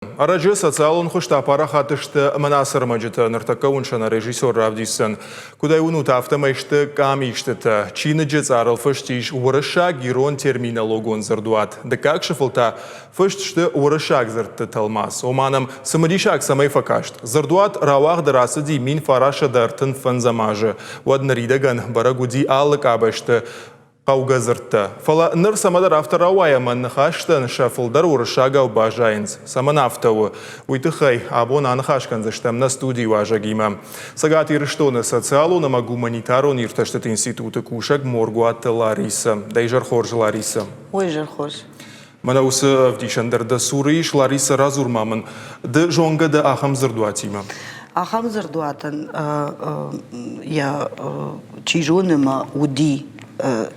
Ӕрӕджы социалон хуызтӕ апарахат сты мӕнӕ ацы ӕрмӕджытӕ. Ныртӕккӕ уын сӕ нӕ режиссер равдисдзӕн. Куыд ӕй уынут, афтӕмӕй сты къамистытӕ. Чиныджы цъарыл фыст ис уырыссаг-ирон терминологон дзырдуат. Дыккаг сыфыл та фыст сты уырыссаг дзырдты тӕлмац. Ома нӕм цымыдисаг цӕмӕй фӕкаст? Дзырдуат рауагъды рацыди 1935 азы. Уӕд ныридӕгӕн бӕрӕг уыди алы къабӕзты хъӕугӕ дзырдтӕ. Фӕлӕ ныр цӕмӕдӕр афтӕ рауайы ӕмӕ ныхӕстӕн сӕ фылдӕр уырыссагау баззайынц. Цӕмӕн афтӕ у, уый тыххӕй абон аныхас кӕндзыстӕм нӕ студийы уазӕгимӕ. Цӕгат Ирыстоны социалон ӕмӕ гуманитарон иртӕстыты институты кусӕг Моргуаты Ларисӕ. Дӕ изӕр хорз, Ларисӕ. Ой, изӕр хорз. Мӕнӕ уыцы ӕвдисӕн дӕр дӕ цуры ис, Ларисӕ, радзур-ма мын, ды зонгӕ дӕ ахӕм дзырдуатимӕ? Ахӕм дзырдуатӕн йӕ чи зоны мӕ уыди,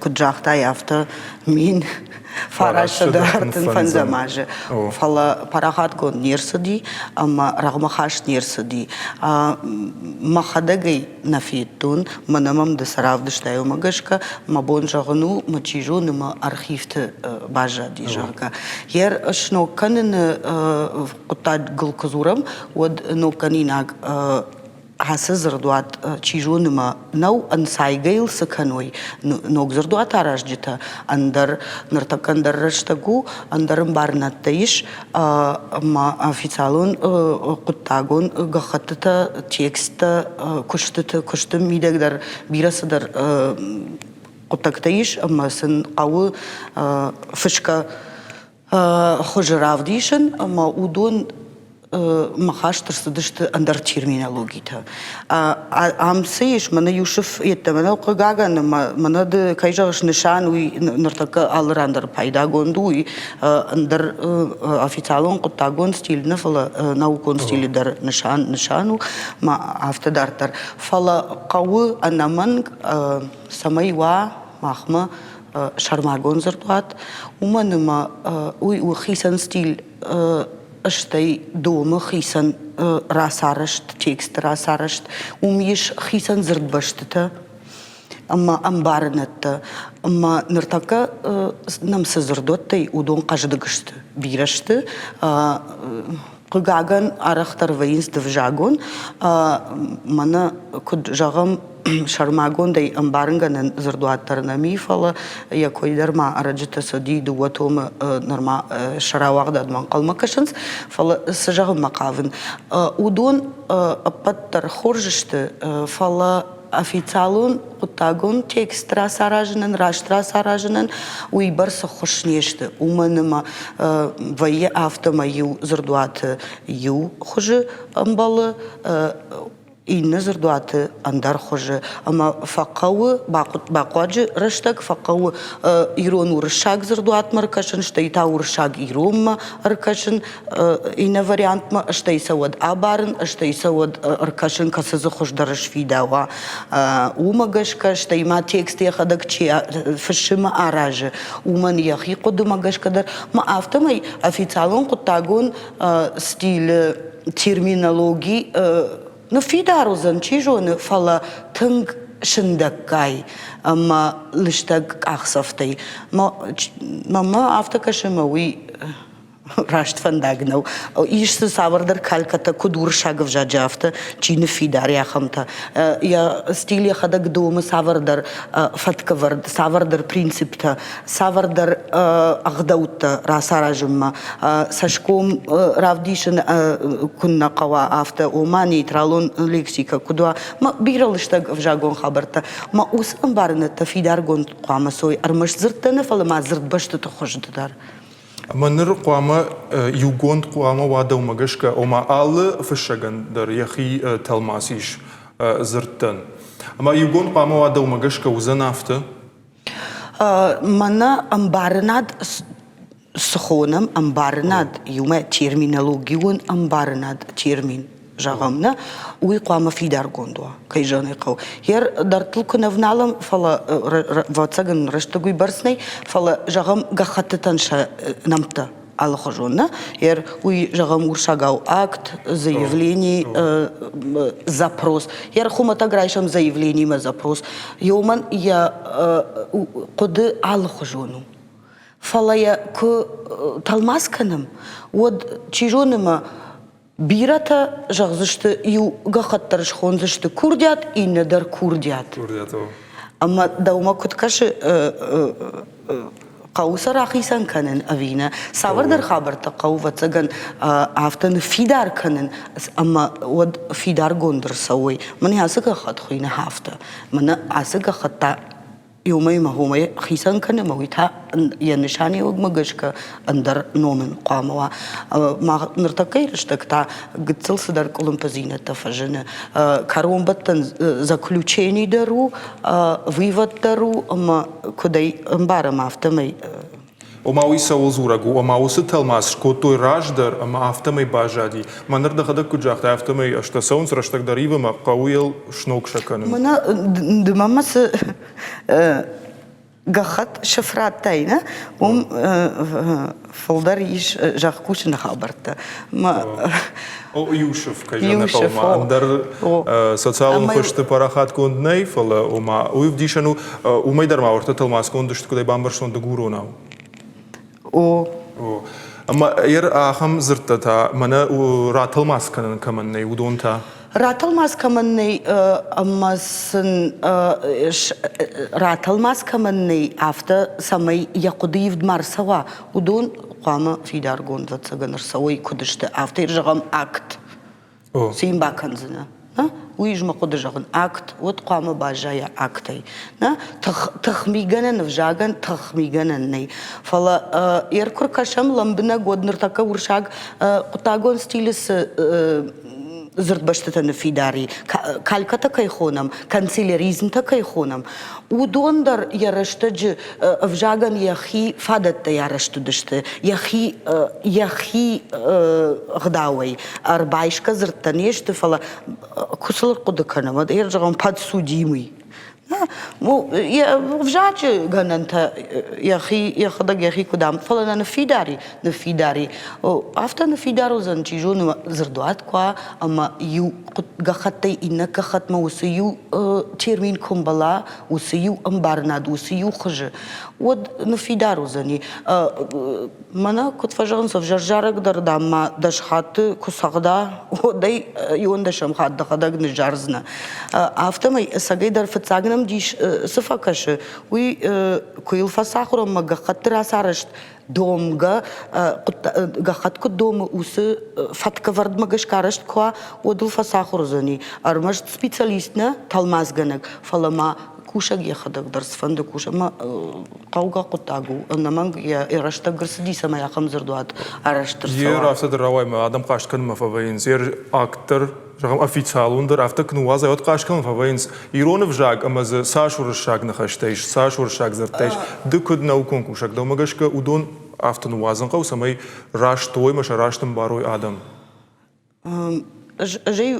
куыд загътай, афтӕ 1935 азы. Фӕлӕ парахатгонд не рцыди ӕмӕ рӕгъмӕ хаст не рцыди. Мӕхӕдӕг ӕй нӕ федтон, мӕнӕ мӕм ды цы равдыстай, уымӕ гӕсгӕ мӕ бон зӕгъын у, мӕ чи зоны, мӕ архивты баззади, зӕгъгӕ. Йе сног кӕныны хъуыддагыл куы дзурӕм, уӕд ноггӕнинаг ацы дзырдуат, чи зоны, мӕ нӕу, ӕнцайгӕ йыл цы кӕной ног дзырдуат аразджытӕ, ӕндӕр ныртӕккӕ ӕндӕр рӕстӕг у, ӕндӕр ӕмбарынӕдтӕ ис, ӕмӕ официалон хъуыддагон гӕххӕттытӕ, тексттӕ, куыстыты, куысты мидӕг дӕр бирӕ цыдӕр хъуыддӕгтӕ ис ӕмӕ сын хъӕуы фысгӕ хуызы равдисын ӕмӕ уыдон махаст ӕрцыдысты ӕндӕр терминологитӕ. Ам цы ис, мӕнӕ иу сыф йеддӕмӕ нӕу, хъыгагӕн, мӕнӕ ды кӕй зӕгъыс, нысан уый ныртӕккӕ алы ран дӕр пайдагонд у, уый ӕндӕр официалон хъуыддагон стиль нӕ, фӕлӕ наукон стилы дӕр нысан нысан у, ма афтӕ дарддӕр. Фӕлӕ хъӕуы ӕнӕмӕнг, цӕмӕй уа махмӕ сӕрмагонд дзырдуат, уымӕн ӕмӕ уый у хицӕн стиль стӕй домы хицӕн рацарӕзт, тексты рацарӕзт. Уым ис хицӕн дзырдбӕстытӕ ӕмӕ ӕмбарынӕдтӕ. Ӕмӕ ныртӕккӕ нӕм цы дзырдуӕттӕй, уыдон хъӕздыг сты, бирӕ сты. Хъыгагӕн, арӕхдӕр вӕййынц дывзагон. Мӕнӕ куыд зӕгъӕм, сӕрмагондӕй ӕмбарынгӕнӕн дзырдуат дӕр нӕм и, фӕлӕ йӕ кой дӕр ма ӕрӕджыты цыди, дыууӕ томы нырма сӕ рауагъдадмӕ ӕнхъӕлмӕ кӕсынц. Фӕлӕ цы зӕгъынмӕ хъавын, уыдон ӕппӕт дӕр хорз сты, фӕлӕ официалон хъуыддагон текст рацаразынӕн, раст рацаразынӕн уыйбӕрц ӕххуыс не сты, уымӕн ӕмӕ вӕййы афтӕ ӕмӕ иу дзырдуаты иу хуызы ӕмбӕлы, иннӕ дзырдуаты ӕндӕр хуызы ӕмӕ фӕхъӕуы бахъуаджы рӕстӕг фӕхъӕуы ирон-уырыссаг дзырдуатмӕ ӕркӕсын, стӕй та уырыссаг-иронмӕ ӕркӕсын иннӕ вариантмӕ, стӕй сӕ уӕд абарын, стӕй сӕ уӕд ӕркӕсын, кӕцы дзы хуыздӕр сфидауа. Уымӕ гӕсгӕ, стӕй ма текст йӕхӕдӕг чи фыссы мӕ аразы, уымӕн йӕхи хъуыдымӕ гӕсгӕ дӕр. Мӕ афтӕмӕй официалон хъуыддагон стилы терминологи ныффидар уыдзӕн, чи зоны, фӕлӕ тынг сындӕггай ӕмӕ лыстӕг къахдзӕфтӕй. Мӕнмӕ афтӕ кӕсы, ӕмӕ уый раст фӕндаг нӕу. Ис дзы цавӕрдӕр калькӕтӕ, куыд уырыссаг ӕвзаджы, афтӕ чи ныффидар и, ахӕмтӕ. Йӕ стиль йӕхӕдӕг домы цавӕрдӕр фӕткӕвӕрд, цавӕрдӕр принциптӕ, цавӕрдӕр ӕгъдӕуттӕ рацаразынмӕ, цӕсгом равдисын куыннӕ хъӕуа, афтӕ, ома нейтралон лексикӕ куыд уа, мӕ бирӕ лыстӕг ӕвзагон хабӕрттӕ. Мӕ уыцы ӕмбарынӕдтӕ фидаргонд хъуамӕ цой ӕрмӕст дзырдтӕ нӕ, фӕлӕ ма дзырдбӕстыты хуызты дӕр. Ӕмӕ ныр хъуамӕ иугонд хъуамӕ уа дӕумӕ гӕсгӕ, ома алы фыссӕгӕн дӕр йӕхи тӕлмац ис дзырдтӕн. Ӕмӕ иугонд хъуамӕ уа дӕумӕ гӕсгӕ уыдзӕн афтӕ? Мӕнӕ ӕмбарынад цы хонӕм, ӕмбарынад, иумӕ терминологион ӕмбарынад термин зӕгъӕм, нӕ, уый хъуамӕ фидаргонд уа, кӕй зӕгъын ӕй хъӕуы. Йе дӕрдтыл куы нӕ вналӕм, фӕлӕ, ӕвӕццӕгӕн, рӕстӕг уый бӕрц нӕй, фӕлӕ, зӕгъӕм, гӕххӕттытӕн сӕ нӕмттӕ алыхуызон, нӕ? Ер уый, зӕгъӕм, урсагау акт, заявление, запрос. Ер хуымӕтӕг райсӕм заявлениемӕ запрос. Ёмӕн йӕ хъуыды алыхуызон у. Фӕлӕ йӕ куы тӕлмац кӕнӕм, уӕд, чи зоны мӕ, бирӕтӕ зӕгъдзысты, иу гӕххӕтт дӕр схондзысты курдиат, иннӕ дӕр курдиат. Курдиат, о. Ӕмӕ дӕумӕ куыд кӕсы, хъӕуы сӕ рахицӕн кӕнын ӕви нӕ? Цавӕрдӕр хабӕрттӕ хъӕуы, ӕвӕццӕгӕн, афтӕ ныффидар кӕнын, ӕмӕ уӕд фидаргонд ӕрцӕуой. Мӕнӕ ацы гӕххӕтт хуыйны афтӕ, мӕнӕ ацы гӕххӕтт та иумӕ уымӕй хицӕн кӕны ӕмӕ уый та йӕ нысаниуӕгмӕ гӕсгӕ ӕндӕр ном ын хъуамӕ уа. Ныртӕккӕйы рӕстӕг та гыццыл цыдӕр къуылымпыдзинӕдтӕ фӕзыны. Кӕронбӕттӕн заключени дӕр у, вывод дӕр у ӕмӕ куыд ӕй ӕмбарӕм, афтӕмӕй Ома уый цӕуыл дзурӕг у? Ома уыцы тӕлмац скодтой раздӕр ӕмӕ афтӕмӕй баззади. Мӕ ныр дӕхӕдӕг куыд загътай, афтӕмӕй ӕзтӕ цӕуынц, рӕстӕг дӕр ивы ӕмӕ хъӕуы йыл сног сӕ кӕнын. Мӕнӕ ды мӕмӕ цы гӕххӕтт сыф радтай, нӕ, уым фылдӕр ис зӕхкусыны хабӕрттӕ. О, иу сыф, кӕй зӕгъын хъӕуы, ма ӕндӕр социалон хуызты парахатгонд нӕй, фӕлӕ ома уый ӕвдисӕн у, уымӕй дӕр ма уӕртӕ тӕлмацгонд сты, куыд ӕй бамбӕрстон дыгуронау. О. О. Ӕмӕ ер ахӕм дзырдтӕ та мӕнӕ ратӕлмац кӕнӕн кӕмӕн нӕй, уыдон та? Ратӕлмац кӕмӕн нӕй ӕмӕ сын ратӕлмац кӕмӕн нӕй, афтӕ цӕмӕй йӕ хъуыды ивд ма рцӕуа, уыдон хъуамӕ фидаргонд ӕвӕццӕгӕн ӕрцӕуой, куыд сты, афтӕ зӕгъӕм, акт. Цы йын бакӕндзынӕ? Уый ӕз мӕ хъуыды зӕгъын, акт, уӕд хъуамӕ баззайа актӕй. Тыхмигӕнӕн ӕвзагӕн тыхмигӕнӕн нӕй. Фӕлӕ ӕр куы ркӕсӕм лӕмбынӕг, уӕд ныртӕккӕ уырыссаг хъуыддагон стилы цы дзырдбӕстытӕ ныффидар и, калькӕтӕ кӕй хонӕм, канцеляризмтӕ кӕй хонӕм, уыдон дӕр йӕ рӕстӕджы ӕвзагӕн йӕхи фадӕттӕй арӕзт уыдысты, йӕхи, йӕхи гъдауӕй. Ӕрбайсгӕ дзырдтӕ не сты, фӕлӕ куы сыл ӕрхъуыды кӕнӕм, уӕд зӕгъӕм, подсудимый. Ӕвзаджы гӕнӕнтӕ йӕхи, йӕхӕдӕг йӕхи куыд ам, фӕлӕ нӕ ныффидар и, ныффидар и. Афтӕ ныффидар уыдзӕн, чи зоны, дзырдуат куы уа, ӕмӕ иу гӕххӕттӕй иннӕ гӕххӕтмӕ уыцы иу термин куы ӕмбӕла, уыцы иу ӕмбарынад, уыцы иу хуызы, уӕд ныффидар уыдзӕни. Мӕнӕ куыд фӕзӕгъынц, ӕвзӕр зарӕг дӕр, дам, ма дӕс хатты куы цӕгъда, уӕд ӕй иуӕндӕсӕм хатт дӕхӕдӕг ныззардзынӕ. Афтӕмӕй ӕцӕгӕй дӕр фыццаг нӕм дис цы фӕкӕсы, уый куы йыл фӕцахуыр ӕмӕ гӕххӕтты рацарӕзт домгӕ, гӕххӕтт куыд домы, уыцы фӕткӕвӕрдмӕ гӕсгӕ арӕзт куы уа, уӕд ыл фӕцахуыр уыдзӕни. Ӕрмӕст специалист нӕ, тӕлмацгӕнӕг, фӕлӕ ма кусӕг йӕхӕдӕг дӕр цыфӕнды кусӕг ӕмӕ хъӕугӕ хъуыддаг у. Ӕнӕмӕнг йӕ рӕстӕг ӕрцыди, цӕмӕй ахӕм дзырдуат арӕзт ӕрцӕуа. Йе афтӕ дӕр рауайы, адӕм хъаст кӕнынмӕ фӕвӕййынц. Йе акт дӕр, зӕгъӕм, официалон дӕр афтӕ куы ныууадзай, уӕд хъаст кӕнын фӕвӕййынц. Ирон ӕвзаг ӕмӕ дзы цас уырыссаг ныхӕстӕ ис, цас уырыссаг дзырдтӕ ис. Ды куыд наукон кусӕг, дӕумӕ гӕсгӕ уыдон афтӕ ныууадзын хъӕуы, цӕмӕй раст уой ӕмӕ сӕ раст ӕмбарой адӕм? Ӕз ӕй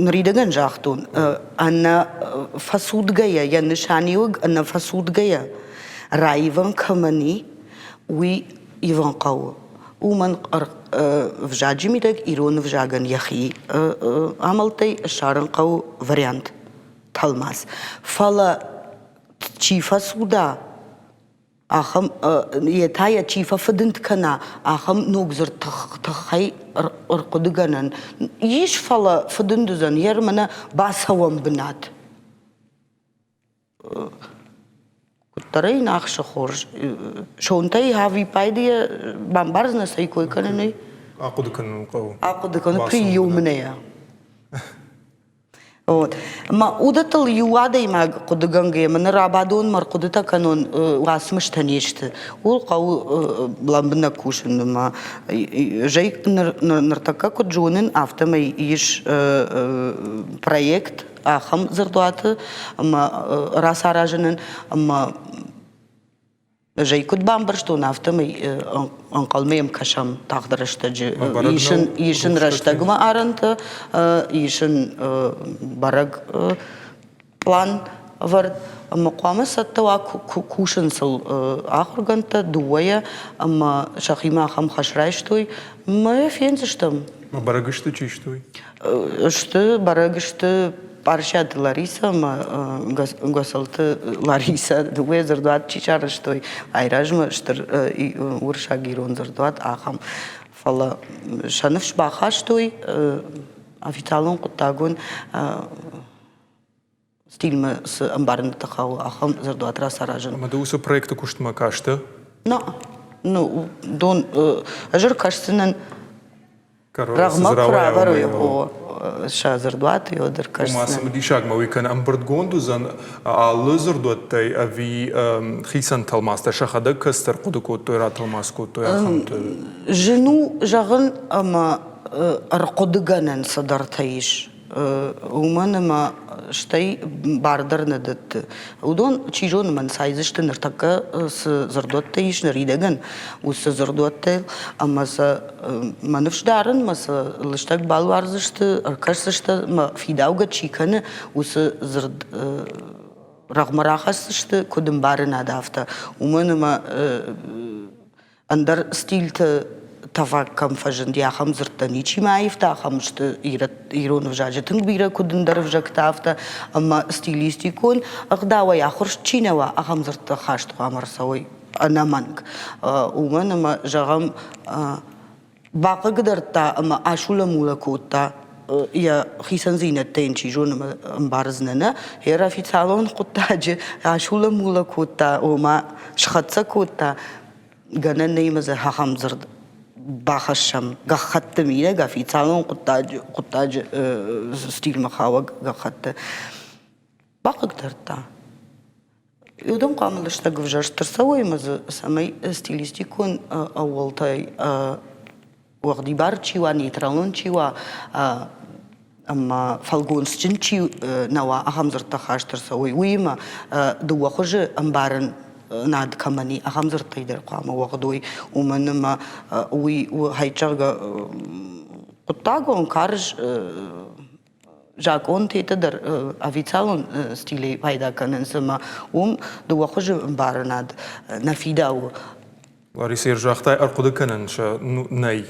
ныридӕгӕн загътон, ӕнӕ фӕцудгӕйӕ, йӕ нысаниуӕг ӕнӕ фӕцудгӕйӕ раивӕн кӕмӕн и, уый ивын хъӕуы. Уымӕн ӕвзаджы мидӕг ирон ӕвзагӕн йӕхи амӕлттӕй ссарын хъӕуы вариант, тӕлмац. Фӕлӕ чи фӕцуда, ахӕм йе та йӕ чи фӕфыдынд кӕна, ахӕм ног дзырд тыххӕй ӕрхъуыдыгӕнӕн ис, фӕлӕ фыдынд уыдзӕн, йе мӕнӕ бацӕуӕн бынат. Куыддӕр ӕй нахсы хорз. Сонтӕй ӕвиппайды йӕ бамбардзынӕ, цӕй кой кӕнын Ахъуыды кӕнын хъӕуы. Ахъуыды кӕнын приемная. Вот. Ӕмӕ уыдӕттыл иу адӕймаг хъуыдыгӕнгӕ мӕнӕ рабадон мӕ ӕрхъуыдытӕ кӕнон уацмыстӕ не сты. Ууыл хъӕуы лӕмбынӕг кусын ӕмӕ зӕй ныртӕккӕ куыд зонын, афтӕмӕй ис проект ахӕм дзырдуаты ӕмӕ рацаразынӕн ӕмӕ Ӕз ӕй куыд бамбӕрстон, афтӕмӕй ӕнхъӕлмӕ йӕм кӕсӕм тагъд рӕстӕджы. Исын, исын рӕстӕгмӕ арӕнтӕ, исын бӕрӕг пълан ӕвӕрд ӕмӕ хъуамӕ цӕттӕ уа кусынц ыл ахуыргӕндтӕ дыууӕйӕ ӕмӕ сӕхимӕ ахӕм хӕс райстой. Мӕ фендзыстӕм. Бӕрӕг сты чи сты уый? Сты, бӕрӕг сты. Парсиаты Ларисӕ ӕмӕ Госӕлты Ларисӕ дыууӕ дзырдуат чи сарӕзтой, айразмӕ стыр уырыссаг-ирон дзырдуат ахӕм. Фӕлӕ сӕ ныфс бахастой официалон хъуыддагон стильмӕ цы ӕмбарынӕдтӕ хъӕуы, ахӕм дзырдуат рацаразын. Ӕмӕ ды уыцы проекты куыстмӕ кастӕ? На, ну, дон, ӕз ӕркӕсдзынӕн рӕгъмӕ куы равӕрой сӕ дзырдуат, уӕд ӕркӕсдзынӕн. Ома цымыдисаг ма уый кӕны, ӕмбырдгонд уыдзӕн алы дзырдуӕттӕй ӕви хицӕн тӕлмацтӕ сӕхӕдӕг кӕцыдӕр хъуыды кодтой, ратӕлмац кодтой ахӕмты? Зын у зӕгъын ӕмӕ ӕрхъуыдыгӕнӕн цыдӕртӕ ис. Уымӕн ӕмӕ стӕй бар дӕр нӕ дӕтты. Уыдон, чи зоны, мӕн сайдзысты ныртӕккӕ цы дзырдуӕттӕ ис ныридӕгӕн, уыцы дзырдуӕттӕ ӕмӕ сӕ мӕ ныфс дарын, мӕ сӕ лыстӕг балуардзысты, ӕркӕсдзысты, мӕ фидаугӕ чи кӕны, уыцы дзырд рӕгъмӕ рахӕсдзысты, куыд ӕмбарынад, афтӕ. Уымӕн ӕмӕ ӕндӕр стильты тӕваг кӕм фӕзынди, ахӕм дзырдтӕ ничи ма аивта, ахӕм сты ирон ӕвзаджы тынг бирӕ куыд ӕндӕр ӕвзӕгтӕ, афтӕ ӕмӕ стилистикон ӕгъдауӕй ахуырст чи нӕ уа, ахӕм дзырдтӕ хаст хъуамӕ ӕрцӕуой ӕнӕмӕнг. Уымӕн ӕмӕ, зӕгъӕм, бахъыгдардта ӕмӕ асулӕ-мулӕ кодта йӕ хицӕндзинӕдтӕ йын чи зоны ӕмбардзынӕ нӕ, йӕ официалон хъуыддаджы асулӕ-мулӕ кодта, ома схӕццӕ кодта гӕнӕн нӕй ӕмӕ дзы ахӕм дзырд бахӕссӕм гӕххӕтты мидӕг официалон хъуыддаджы хъуыддаджы стильмӕ хауӕг гӕххӕтты бахъыгдардта. Уыдон хъуамӕ лыстӕг ӕвзӕрст ӕрцӕуой ӕмӕ дзы цӕмӕй стилистикон ӕууӕлтӕй уӕгъдибар чи уа, нейтралон чи уа ӕмӕ фӕлгонцджын чи нӕ уа, ахӕм дзырдтӕ хаст ӕрцӕуой. Уыимӕ дыууӕ хуызы ӕмбарын над кӕмӕн и, ахӕм дзырдтӕй дӕр хъуамӕ уӕгъд уой, уымӕн ӕмӕ уый у хӕйчъӕгъгӕ хъуыддагон, карз закъонтӕ дӕр официалон стилӕй пайда кӕнынц ӕмӕ уым дыууӕ хуызы ӕмбарынад нӕ фидауы. Ларисӕ, загътай, ӕрхъуыды кӕнӕн сӕ нӕй.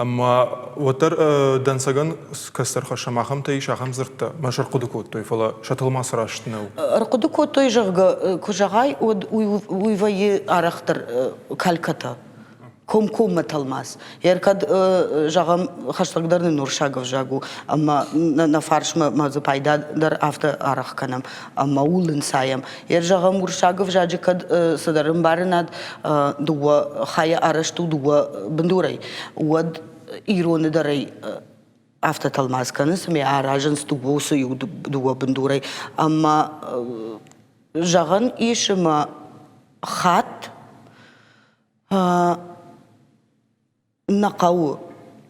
Ӕмӕ уӕддӕр дӕнцӕгӕн кӕстӕр хӕссӕм ахӕмтӕ ис, ахӕм дзырдтӕ мӕ сӕрхъуыды кодтой, фӕлӕ сӕ тӕлмац раст нӕу. Ӕрхъуыды кодтой, зӕгъгӕ, куы зӕгъай, уӕд уый вӕййы арӕхдӕр калькӕтӕ. Комкоммӕ тӕлмац. Ӕркӕд, зӕгъӕм, хӕстӕгдӕр нын уырыссаг ӕвзаг у, ӕмӕ нӕ фарсмӕ ма дзы пайда дӕр афтӕ арӕх кӕнӕм, ӕмӕ ууыл ӕнцайӕм. Ер зӕгъӕм, уырыссаг ӕвзаджы кӕд цыдӕр ӕмбарынад дыууӕ хайӕ арӕзт у дыууӕ бындурӕй, уӕд ироны дӕр ӕй афтӕ тӕлмац кӕнынц ӕмӕ аразынц дыууӕ уыцы иу дыууӕ бындурӕй. Ӕмӕ зӕгъӕн ис, ӕмӕ хатт Нӕ хъӕуы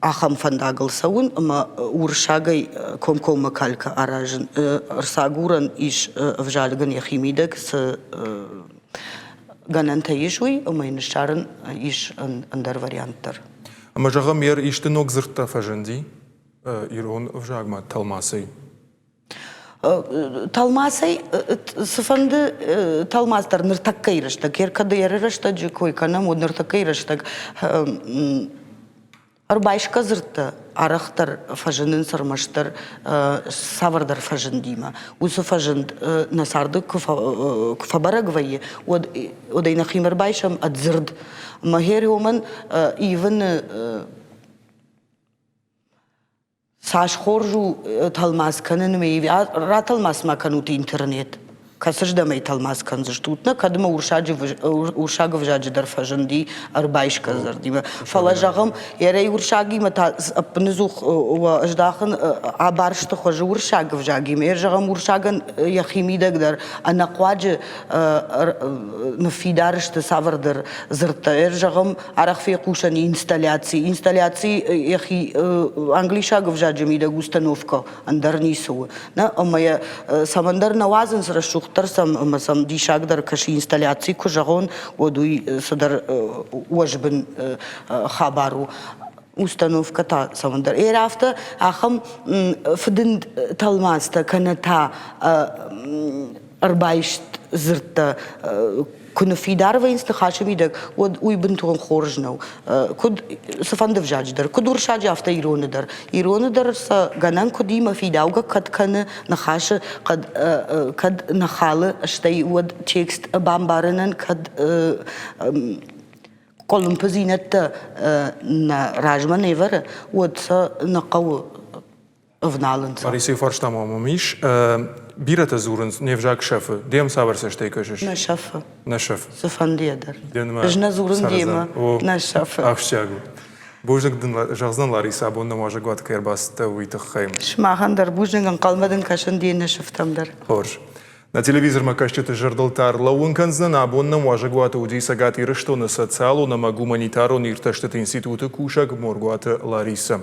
ахӕм фӕндагыл цӕуын ӕмӕ уырыссагӕй комкоммӕ калькӕ аразын. Ӕрцагурӕн ис ӕвзалыгӕн йӕхи мидӕг цы гӕнӕнтӕ ис, уый ӕмӕ йын ссарын ис ӕндӕр вариант дӕр. Ӕмӕ зӕгъӕм, йӕ исты ног дзырдтӕ фӕзынди ирон ӕвзагмӕ тӕлмацӕй? Тӕлмацӕй цыфӕнды тӕлмац дӕр ныртӕккӕйы рӕстӕг, кӕд йӕ рӕстӕджы кой кӕнӕм, уӕд ныртӕккӕйы рӕстӕг ӕрбайсгӕ дзырдтӕ арӕхдӕр фӕзынынц ӕрмӕстдӕр цавӕрдӕр фӕзындимӕ. Уыцы фӕзынд нӕ царды куы фӕбӕрӕг вӕййы, уӕд уӕд ӕй нӕхимӕ ӕрбайсӕм ӕд дзырд. Ӕмӕ гъер уымӕн ивыны Цас хорз у тӕлмац кӕнын ӕмӕ ратӕлмац ма кӕнут интернет. Кӕцырдӕм ӕй тӕлмац кӕндзыстут? Нӕ, кӕд ӕмӕ уырыссаг ӕвзаджы дӕр фӕзынди ӕрбайсгӕ дзырдимӕ. Фӕлӕ, зӕгъӕм, ерӕй уырыссагимӕ та ӕппыныдзух здахын абарсты хуызы уырыссаг ӕвзагимӕ. Ер, зӕгъӕм, уырыссагӕн йӕхи мидӕг дӕр ӕнӕхъуаджы ныффидар сты цавӕрдӕр дзырдтӕ. Ер, зӕгъӕм, арӕх фехъусӕн инсталляци. Инсталляци йӕхи англисаг ӕвзаджы мидӕг установкӕ, ӕндӕр ницы у. Нӕ, ӕмӕ йӕ цӕмӕндӕр нӕ уадзынц рӕсугъддӕр сӕм ӕмӕ сӕм диссагдӕр кӕсы инсталляци куы зӕгъон, уӕд уый цыдӕр уӕзбын хабар у. Установкӕ та цӕмӕндӕр. Эр афтӕ ахӕм фыдынд тӕлмацтӕ кӕнӕ та. ӕрбайст дзырдтӕ куы ныффидар вӕййынц ныхасы мидӕг, уӕд уый бынтон хорз нӕу. Куыд цыфӕнды взаджы дӕр, куыд уырыссаджы, афтӕ ироны дӕр. Ироны дӕр сӕ гӕнӕн куыд и мӕ фидаугӕ кӕд кӕны ныхасы, кӕд нӕ халы, стӕй уӕд текст бамбарынӕн кӕд къуылымпыдзинӕдтӕ нӕ размӕ не вӕры, уӕд сӕ нӕ хъӕуы ӕвналынц. Ларисӕйы фарста ма мӕм ис. Бирӕтӕ дзурынц, не взаг сӕфы. Де цавӕр цӕстӕй кӕсыс? Нӕ сӕфы. Нӕ сӕфы. Цыфӕндыйӕ дӕр. Ӕз нӕ дзурын демӕ. Нӕ сӕфы. Ахсджиаг у. Бузныг дын зӕгъдзӕн Ларисӕ, абон нӕм уазӕгуаты кӕй ӕрбацыдтӕ, уый тыххӕй. Сымахӕн дӕр бузныг, ӕнхъӕлмӕ дын кӕсын де ннӕ сыфтӕм дӕр. Хорз. Нӕ телевизормӕ кӕсджыты зӕрдыл та ӕрлӕууын кӕндзынӕн, абон нӕм уазӕгуаты уыди Цӕгат Ирыстоны социалон ӕмӕ гуманитарон иртӕстыты институты кусӕг Моргуаты Ларисӕ.